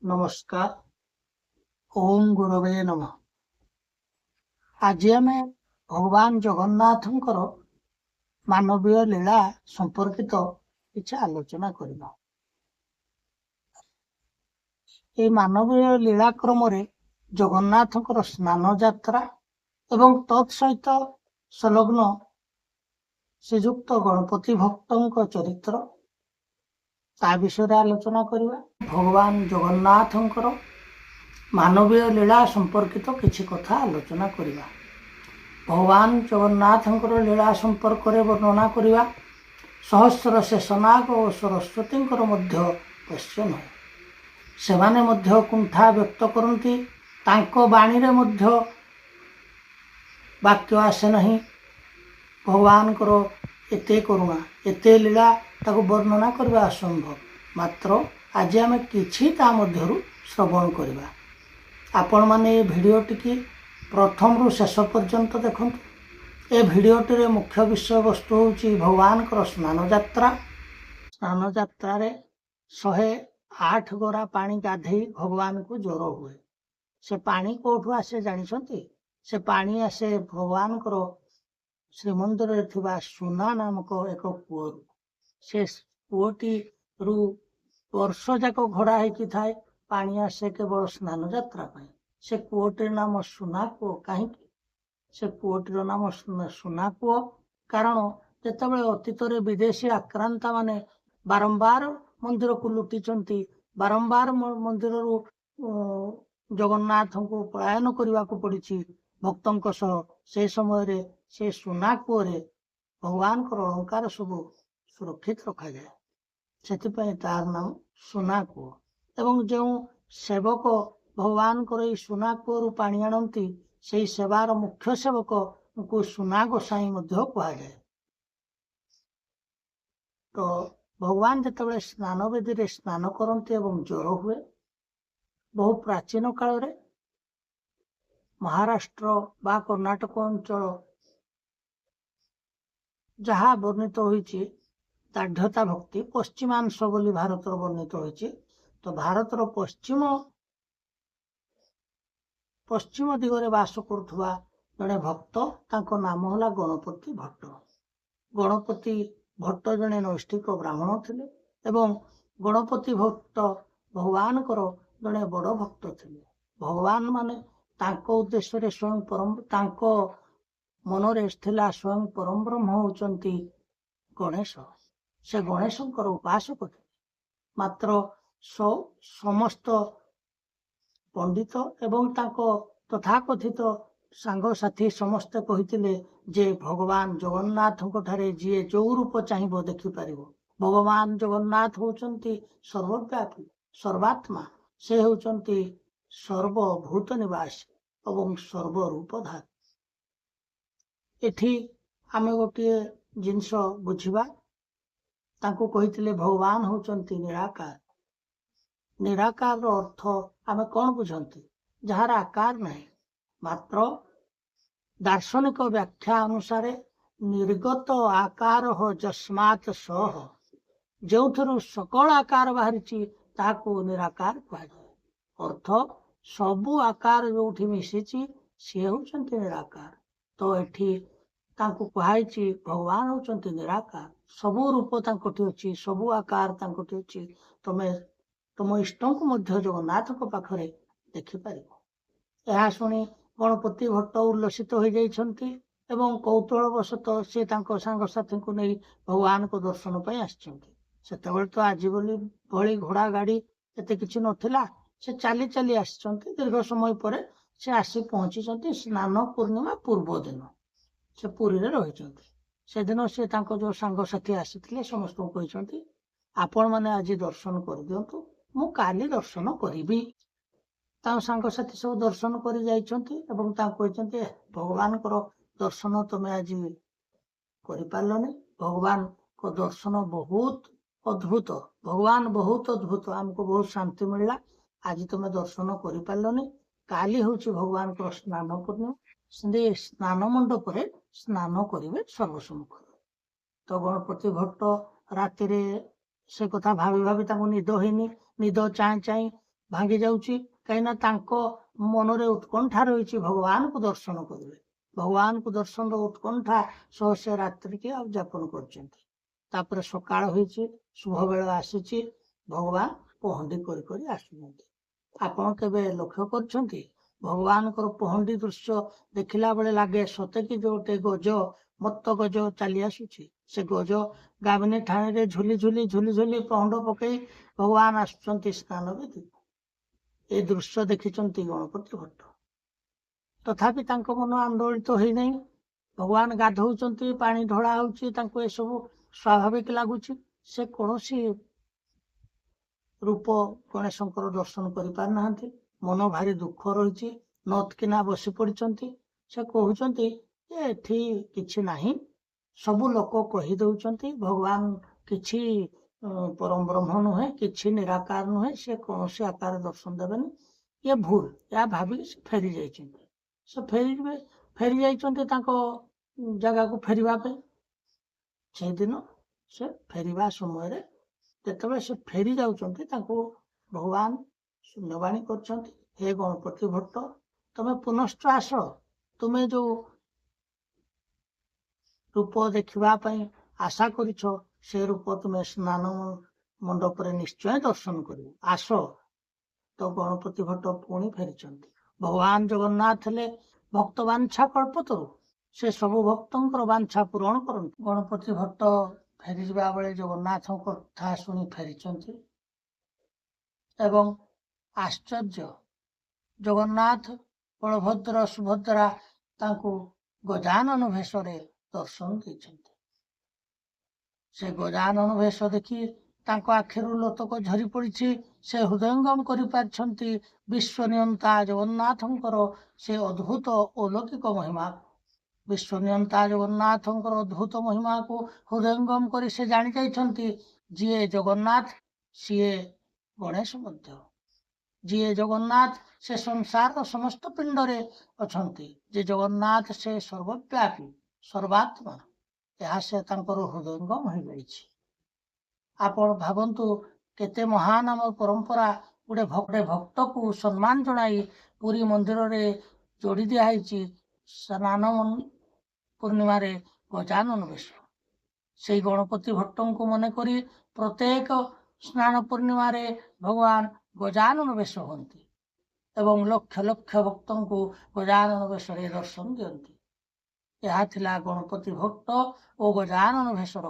ନମସ୍କାର। ଓମ୍ ଗୁରବେ ନମଃ। ଆଜି ଆମେ ଭଗବାନ ଜଗନ୍ନାଥଙ୍କର ମାନବୀୟ ଲୀଳା ସମ୍ପର୍କିତ କିଛି ଆଲୋଚନା କରିବା। ଏହି ମାନବୀୟ ଲୀଳା କ୍ରମରେ ଜଗନ୍ନାଥଙ୍କର ସ୍ନାନ ଯାତ୍ରା ଏବଂ ତତ୍ ସହିତ ସଂଲଗ୍ନ ଶ୍ରୀଯୁକ୍ତ ଗଣପତି ଭକ୍ତଙ୍କ ଚରିତ୍ର, ତା ବିଷୟରେ ଆଲୋଚନା କରିବା। ଭଗବାନ ଜଗନ୍ନାଥଙ୍କର ମାନବୀୟ ଲୀଳା ସମ୍ପର୍କିତ କିଛି କଥା ଆଲୋଚନା କରିବା। ଭଗବାନ ଜଗନ୍ନାଥଙ୍କର ଲୀଳା ସମ୍ପର୍କରେ ବର୍ଣ୍ଣନା କରିବା ସହସ୍ର ଶେଷନାଗ ଓ ସରସ୍ୱତୀଙ୍କର ମଧ୍ୟ ବଶ୍ୟ ନୁହେଁ। ସେମାନେ ମଧ୍ୟ କୁଣ୍ଠା ବ୍ୟକ୍ତ କରନ୍ତି, ତାଙ୍କ ବାଣୀରେ ମଧ୍ୟ ବାକ୍ୟ ଆସେ ନାହିଁ। ଭଗବାନଙ୍କର ଏତେ କରୁଣା, ଏତେ ଲୀଳା, ତାକୁ ବର୍ଣ୍ଣନା କରିବା ଅସମ୍ଭବ। ମାତ୍ର ଆଜି ଆମେ କିଛି ତା ମଧ୍ୟରୁ ଶ୍ରବଣ କରିବା। ଆପଣମାନେ ଏ ଭିଡ଼ିଓଟିକି ପ୍ରଥମରୁ ଶେଷ ପର୍ଯ୍ୟନ୍ତ ଦେଖନ୍ତୁ। ଏ ଭିଡ଼ିଓଟିରେ ମୁଖ୍ୟ ବିଷୟବସ୍ତୁ ହେଉଛି ଭଗବାନଙ୍କର ସ୍ନାନ ଯାତ୍ରା। ସ୍ନାନ ଯାତ୍ରାରେ 108 ଗରା ପାଣି ଗାଧେଇ ଭଗବାନଙ୍କୁ ଜ୍ୱର ହୁଏ। ସେ ପାଣି କୋଉଠୁ ଆସେ ଜାଣିଛନ୍ତି? ସେ ପାଣି ଆସେ ଭଗବାନଙ୍କର ଶ୍ରୀମନ୍ଦିରରେ ଥିବା ସୁନା ନାମକ ଏକ କୂଅରୁ। ସେ କୂଅଟିରୁ ବର୍ଷ ଯାକ ଘୋଡ଼ା ହେଇକି ଥାଏ, ପାଣି ଆସେ କେବଳ ସ୍ନାନ ଯାତ୍ରା ପାଇଁ। ସେ କୂଅଟିର ନାମ ସୁନା କୂଅ। କାହିଁକି ସେ କୂଅଟିର ନାମ ସୁନା କୂଅ? କାରଣ ଯେତେବେଳେ ଅତୀତରେ ବିଦେଶୀ ଆକ୍ରାନ୍ତାମାନେ ବାରମ୍ବାର ମନ୍ଦିରକୁ ଲୁଟିଛନ୍ତି, ବାରମ୍ବାର ମନ୍ଦିରରୁ ଜଗନ୍ନାଥଙ୍କୁ ପଳାୟନ କରିବାକୁ ପଡ଼ିଛି ଭକ୍ତଙ୍କ ସହ, ସେ ସମୟରେ ସେ ସୁନା କୂଅରେ ଭଗବାନଙ୍କର ଅଳଙ୍କାର ସବୁ ସୁରକ୍ଷିତ ରଖାଯାଏ। ସେଥିପାଇଁ ତାର ନାମ ସୁନା କୂଅ। ଏବଂ ଯେଉଁ ସେବକ ଭଗବାନଙ୍କର ଏଇ ସୁନା କୂଅରୁ ପାଣି ଆଣନ୍ତି, ସେଇ ସେବାର ମୁଖ୍ୟ ସେବକଙ୍କୁ ସୁନା ଗୋସାଇଁ ମଧ୍ୟ କୁହାଯାଏ। ତ ଭଗବାନ ଯେତେବେଳେ ସ୍ନାନ ବେଦୀରେ ସ୍ନାନ କରନ୍ତି ଏବଂ ଜ୍ୱର ହୁଏ, ବହୁ ପ୍ରାଚୀନ କାଳରେ ମହାରାଷ୍ଟ୍ର ବା କର୍ଣ୍ଣାଟକ ଅଞ୍ଚଳ ଯାହା ବର୍ଣ୍ଣିତ ହୋଇଛି, ଦାଢ଼୍ୟତା ଭକ୍ତି ପଶ୍ଚିମାଂଶ ବୋଲି ଭାରତର ବର୍ଣ୍ଣିତ ହୋଇଛି। ତ ଭାରତର ପଶ୍ଚିମ ଦିଗରେ ବାସ କରୁଥିବା ଜଣେ ଭକ୍ତ, ତାଙ୍କ ନାମ ହେଲା ଗଣପତି ଭଟ୍ଟ। ଗଣପତି ଭଟ୍ଟ ଜଣେ ନୈଷ୍ଠିକ ବ୍ରାହ୍ମଣ ଥିଲେ ଏବଂ ଗଣପତି ଭକ୍ତ ଭଗବାନଙ୍କର ଜଣେ ବଡ଼ ଭକ୍ତ ଥିଲେ। ଭଗବାନ ମାନେ ତାଙ୍କ ଉଦ୍ଦେଶ୍ୟରେ ସ୍ୱୟଂ ପରମ, ତାଙ୍କ ମନରେ ଥିଲା ସ୍ୱୟଂ ପରମ ବ୍ରହ୍ମ ହେଉଛନ୍ତି ଗଣେଶ। ସେ ଗଣେଶଙ୍କର ଉପାସକ ଥିଲେ। ମାତ୍ର ସମସ୍ତ ପଣ୍ଡିତ ଏବଂ ତାଙ୍କ ତଥାକଥିତ ସାଙ୍ଗସାଥି ସମସ୍ତେ କହିଥିଲେ ଯେ ଭଗବାନ ଜଗନ୍ନାଥଙ୍କ ଠାରେ ଯିଏ ଯୋଉ ରୂପ ଚାହିଁବ ଦେଖିପାରିବ। ଭଗବାନ ଜଗନ୍ନାଥ ହେଉଛନ୍ତି ସର୍ବବ୍ୟାପୀ, ସର୍ବାତ୍ମା। ସେ ହେଉଛନ୍ତି ସର୍ବଭୂତ ନିବାସୀ ଏବଂ ସର୍ବରୂପଧାରୀ। ଏଠି ଆମେ ଗୋଟିଏ ଜିନିଷ ବୁଝିବା। ତାଙ୍କୁ କହିଥିଲେ ଭଗବାନ ହେଉଛନ୍ତି ନିରାକାର। ନିରାକାରର ଅର୍ଥ ଆମେ କଣ ବୁଝନ୍ତି? ଯାହାର ଆକାର ନାହିଁ। ମାତ୍ର ଦାର୍ଶନିକ ବ୍ୟାଖ୍ୟା ଅନୁସାରେ ନିର୍ଗତ ଆକାର ଯସ୍ମାତ୍ ସହ, ଯେଉଁଥିରୁ ସକଳ ଆକାର ବାହାରିଛି ତାହାକୁ ନିରାକାର କୁହାଯାଏ। ଅର୍ଥ ସବୁ ଆକାର ଯୋଉଠି ମିଶିଛି ସିଏ ହେଉଛନ୍ତି ନିରାକାର। ତ ଏଠି ତାଙ୍କୁ କୁହାଯାଇଛି ଭଗବାନ ହେଉଛନ୍ତି ନିରାକାର, ସବୁ ରୂପ ତାଙ୍କଠି ଅଛି, ସବୁ ଆକାର ତାଙ୍କଠି ଅଛି। ତମେ ତୁମ ଇଷ୍ଟଙ୍କୁ ମଧ୍ୟ ଜଗନ୍ନାଥଙ୍କ ପାଖରେ ଦେଖିପାରିବ। ଏହା ଶୁଣି ଗଣପତି ଭଟ୍ଟ ଉଲ୍ଲସିତ ହୋଇଯାଇଛନ୍ତି ଏବଂ କୌତୂହଳବଶତଃ ସେ ତାଙ୍କ ସାଙ୍ଗସାଥୀଙ୍କୁ ନେଇ ଭଗବାନଙ୍କ ଦର୍ଶନ ପାଇଁ ଆସିଛନ୍ତି। ସେତେବେଳେ ତ ଆଜି ଭଳି ଘୋଡ଼ା ଗାଡ଼ି ଏତେ କିଛି ନଥିଲା। ସେ ଚାଲି ଚାଲି ଆସିଛନ୍ତି। ଦୀର୍ଘ ସମୟ ପରେ ସେ ଆସି ପହଞ୍ଚିଛନ୍ତି ସ୍ନାନ ପୂର୍ଣ୍ଣିମା ପୂର୍ବ ଦିନ। ସେ ପୁରୀରେ ରହିଛନ୍ତି। ସେଦିନ ସେ ତାଙ୍କ ଯୋଉ ସାଙ୍ଗସାଥି ଆସିଥିଲେ ସମସ୍ତଙ୍କୁ କହିଛନ୍ତି, ଆପଣମାନେ ଆଜି ଦର୍ଶନ କରିଦିଅନ୍ତୁ, ମୁଁ କାଲି ଦର୍ଶନ କରିବି। ତାଙ୍କ ସାଙ୍ଗସାଥି ସବୁ ଦର୍ଶନ କରି ଯାଇଛନ୍ତି ଏବଂ ତାଙ୍କୁ କହିଛନ୍ତି, ଭଗବାନଙ୍କର ଦର୍ଶନ ତମେ ଆଜି କରିପାରିଲନି। ଭଗବାନଙ୍କ ଦର୍ଶନ ବହୁତ ଅଦ୍ଭୁତ, ଭଗବାନ ବହୁତ ଅଦ୍ଭୁତ, ଆମକୁ ବହୁତ ଶାନ୍ତି ମିଳିଲା, ଆଜି ତମେ ଦର୍ଶନ କରିପାରିଲନି। କାଲି ହେଉଛି ଭଗବାନଙ୍କର ସ୍ନାନ ପୂର୍ଣ୍ଣିମା, ସେମିତି ସ୍ନାନ ମଣ୍ଡପରେ ସ୍ନାନ କରିବେ ସର୍ବସମ୍ମୁଖରେ। ତ ଗଣପତି ଭଟ୍ଟ ରାତିରେ ସେ କଥା ଭାବି ଭାବି ତାଙ୍କୁ ନିଦ ହେଇନି। ନିଦ ଚାହିଁ ଚାହିଁ ଭାଙ୍ଗି ଯାଉଛି, କାହିଁକିନା ତାଙ୍କ ମନରେ ଉତ୍କଣ୍ଠା ରହିଛି ଭଗବାନଙ୍କୁ ଦର୍ଶନ କରିବେ। ଭଗବାନଙ୍କୁ ଦର୍ଶନର ଉତ୍କଣ୍ଠା ସହ ସେ ରାତ୍ରିକି ଆଉ ଯାପନ କରିଛନ୍ତି। ତାପରେ ସକାଳ ହୋଇଛି, ଶୁଭ ବେଳ ଆସିଛି, ଭଗବାନ ପହଣ୍ଡି କରି କରି ଆସୁଛନ୍ତି। ଆପଣ କେବେ ଲକ୍ଷ୍ୟ କରିଛନ୍ତି, ଭଗବାନଙ୍କର ପହଣ୍ଡି ଦୃଶ୍ୟ ଦେଖିଲା ବେଳେ ଲାଗେ ସତେ କି ଯୋଉ ଗୋଟେ ଗଜ, ମତ୍ତ ଗଜ ଚାଲି ଆସୁଛି। ସେ ଗଜ ଗାମିନୀ ଠାଣିରେ ଝୁଲି ଝୁଲି ଝୁଲି ଝୁଲି ପହଣ୍ଡ ପକେଇ ଭଗବାନ ଆସୁଛନ୍ତି ସ୍ନାନ ବେଦୀକୁ। ଏ ଦୃଶ୍ୟ ଦେଖିଛନ୍ତି ଗଣପତି ଭଟ୍ଟ। ତଥାପି ତାଙ୍କ ମନ ଆନ୍ଦୋଳିତ ହେଇନାହିଁ। ଭଗବାନ ଗାଧଉଛନ୍ତି, ପାଣି ଢଳା ହଉଛି, ତାଙ୍କୁ ଏସବୁ ସ୍ୱାଭାବିକ ଲାଗୁଛି। ସେ କୌଣସି ରୂପ ଗଣେଶଙ୍କର ଦର୍ଶନ କରିପାରିନାହାନ୍ତି। ମନ ଭାରି ଦୁଃଖ ରହିଛି, ନତକିନା ବସି ପଡ଼ିଛନ୍ତି। ସେ କହୁଛନ୍ତି ଯେ ଏଠି କିଛି ନାହିଁ, ସବୁ ଲୋକ କହି ଦଉଛନ୍ତି ଭଗବାନ କିଛି ପରମ ବ୍ରହ୍ମ ନୁହେଁ, କିଛି ନିରାକାର ନୁହେଁ, ସେ କୌଣସି ଆକାର ଦର୍ଶନ ଦେବେନି, ଇଏ ଭୁଲ। ଏହା ଭାବିକି ସେ ଫେରି ଯାଇଛନ୍ତି। ସେ ଫେରି ଯାଇଛନ୍ତି ତାଙ୍କ ଜାଗାକୁ ଫେରିବା ପାଇଁ। ସେଇଦିନ ସେ ଫେରିବା ସମୟରେ ଯେତେବେଳେ ସେ ଫେରି ଯାଉଛନ୍ତି, ତାଙ୍କୁ ଭଗବାନ ଶୂନ୍ୟବାଣୀ କରୁଛନ୍ତି, ହେ ଗଣପତି ଭଟ୍ଟ, ତମେ ପୁନଶ୍ଚ ଆସ। ତୁମେ ଯୋଉ ରୂପ ଦେଖିବା ପାଇଁ ଆଶା କରିଛ, ସେ ରୂପ ତୁମେ ସ୍ନାନ ମଣ୍ଡପରେ ନିଶ୍ଚୟ ଦର୍ଶନ କରିବ, ଆସ। ତ ଗଣପତି ଭଟ୍ଟ ପୁଣି ଫେରିଛନ୍ତି। ଭଗବାନ ଜଗନ୍ନାଥ ହେଲେ ଭକ୍ତ ବାଞ୍ଛା କଳ୍ପତରୁ, ସେ ସବୁ ଭକ୍ତଙ୍କର ବାଞ୍ଛା ପୂରଣ କରନ୍ତି। ଗଣପତି ଭଟ୍ଟ ଫେରିଯିବା ବେଳେ ଜଗନ୍ନାଥଙ୍କ କଥା ଶୁଣି ଫେରିଛନ୍ତି ଏବଂ ଆଶ୍ଚର୍ଯ୍ୟ, ଜଗନ୍ନାଥ, ବଳଭଦ୍ର, ସୁଭଦ୍ରା ତାଙ୍କୁ ଗଜାନନ ଭେଷରେ ଦର୍ଶନ ଦେଇଛନ୍ତି। ସେ ଗଜାନନ ଭେଷ ଦେଖି ତାଙ୍କ ଆଖିରୁ ଲୋତକ ଝରି ପଡ଼ିଛି। ସେ ହୃଦୟଙ୍ଗମ କରିପାରିଛନ୍ତି ବିଶ୍ୱନିୟନ୍ତା ଜଗନ୍ନାଥଙ୍କର ସେ ଅଦ୍ଭୁତ ଅଲୌକିକ ମହିମା। ବିଶ୍ୱନିୟନ୍ତା ଜଗନ୍ନାଥଙ୍କର ଅଦ୍ଭୁତ ମହିମାକୁ ହୃଦୟଙ୍ଗମ କରି ସେ ଜାଣି ଯାଇଛନ୍ତି, ଯିଏ ଜଗନ୍ନାଥ ସିଏ ଗଣେଶ ମଧ୍ୟ। ଯିଏ ଜଗନ୍ନାଥ ସେ ସଂସାରର ସମସ୍ତ ପିଣ୍ଡରେ ଅଛନ୍ତି। ଯେ ଜଗନ୍ନାଥ ସେ ସର୍ବବ୍ୟାପୀ, ସର୍ବାତ୍ମା। ଏହା ସେ ତାଙ୍କର ହୃଦୟଙ୍ଗମ ହୋଇଯାଇଛି। ଆପଣ ଭାବନ୍ତୁ କେତେ ମହାନ ଆମ ପରମ୍ପରା। ଗୋଟେ ଭକ୍ତକୁ ସମ୍ମାନ ଜଣାଇ ପୁରୀ ମନ୍ଦିରରେ ଯୋଡ଼ି ଦିଆହେଇଛି ସ୍ନାନ ପୂର୍ଣ୍ଣିମାରେ ଗଜାନନ ବେଶ। ସେଇ ଗଣପତି ଭଟ୍ଟଙ୍କୁ ମନେ କରି ପ୍ରତ୍ୟେକ ସ୍ନାନ ପୂର୍ଣ୍ଣିମାରେ ଭଗବାନ ଗଜାନନ ବେଶ ହୁଅନ୍ତି ଏବଂ ଲକ୍ଷ ଲକ୍ଷ ଭକ୍ତଙ୍କୁ ଗଜାନନ ବେଶରେ ଦର୍ଶନ ଦିଅନ୍ତି। ଏହା ଥିଲା ଗଣପତି ଭଟ୍ଟ ଓ ଗଜାନନ ବେଶର